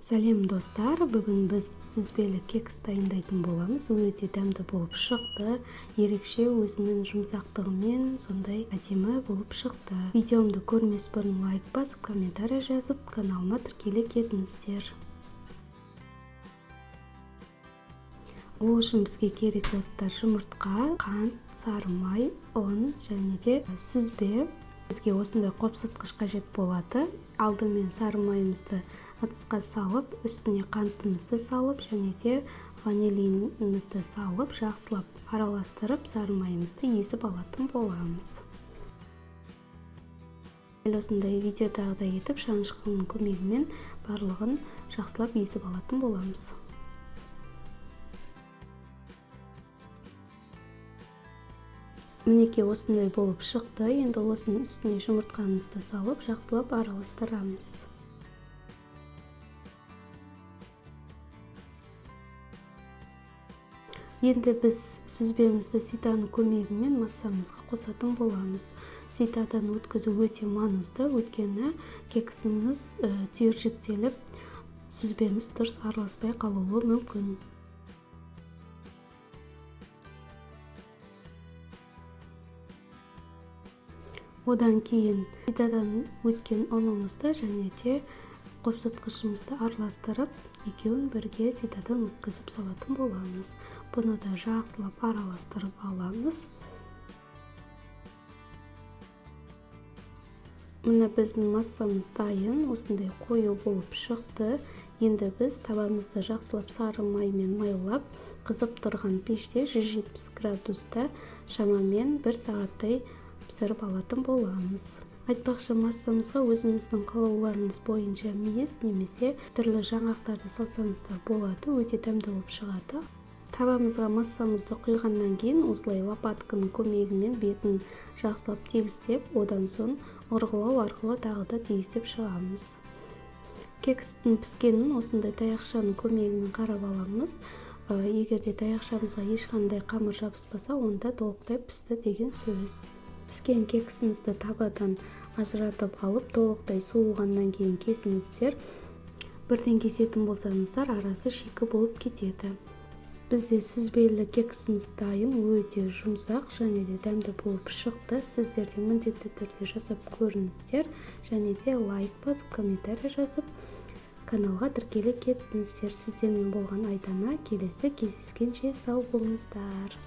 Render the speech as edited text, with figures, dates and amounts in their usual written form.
Сәлем, достар! Бүгін біз сүзбелі кекс дайындайтын боламыз. Өте дәмді болып шықты. Ерекше өзінің жұмсақтығымен сондай әдемі болып шықты. Видеомды көрмес бұрын лайк басып, комментарий жазып, каналыма тіркеле кетіңіздер. Ол үшін бізге керек заттар: жұмыртқа, қант, сары май, ұн және де сүзбе. Бізге осындай қопсытқыш қажет болады. Алдымен сары майымызды ыдысқа салып, үстіне қантымызды салып және де ванилинімізді салып, жақсылап араластырып, сары майымызды езіп алатын боламыз. Дәл осындай видеодағыдай етіп, шанышқының көмегімен барлығын жақсылап езіп алатын боламыз. Мінекей, осындай болып шықты. Енді осының үстіне жұмыртқамызды салып, жақсылап араластырамыз. Енді біз сүзбемізді ситаның көмегімен массамызға қосатын боламыз. Ситадан өткізу өте маңызды, өйткені кексіміз түйіршіктеліп, сүзбеміз дұрыс араласпай қалуы мүмкін. Одан кейін ситадан өткен ұнымызды және де қопсытқышымызды араластырып, екеуін бірге ситадан өткізіп салатын боламыз. Бұны да жақсылап араластырып аламыз. Міне, біздің массамыз дайын, осындай қою болып шықты. Енді біз табамызды жақсылап сары маймен майлап, қызып тұрған пеште 170 градуста шамамен бір сағаттай пісіріп алатын боламыз. Айтпақшы, массамызға өзіңіздің қалауларыңыз бойынша мейіз немесе түрлі жаңғақтарды салсаңыздар болады, өте дәмді болып шығады. Табамызға массамызды құйғаннан кейін осылай лопатканың көмегімен бетін жақсылап тегістеп, одан соң ұрғылау арқылы тағы да тегістеп шығамыз. Кекстің піскенін осындай таяқшаның көмегімен қарап аламыз. Егер де таяқшамызға ешқандай қамыр жабыспаса, онда толықтай пісті деген сөз. Піскен кексімізді табадан ажыратып алып, толықтай суығаннан кейін кесіңіздер. Бірден кесетін болсаңыздар, арасы шикі болып кетеді. Бізде сүзбелі кексіміз дайын, өте жұмсақ және де дәмді болып шықты. Сіздер де міндетті түрде жасап көріңіздер және де лайк басып, комментарий жазып, каналға тіркеле кетіңіздер. Сіздермен болған Айдана. Келесі кездескенше сау болыңыздар.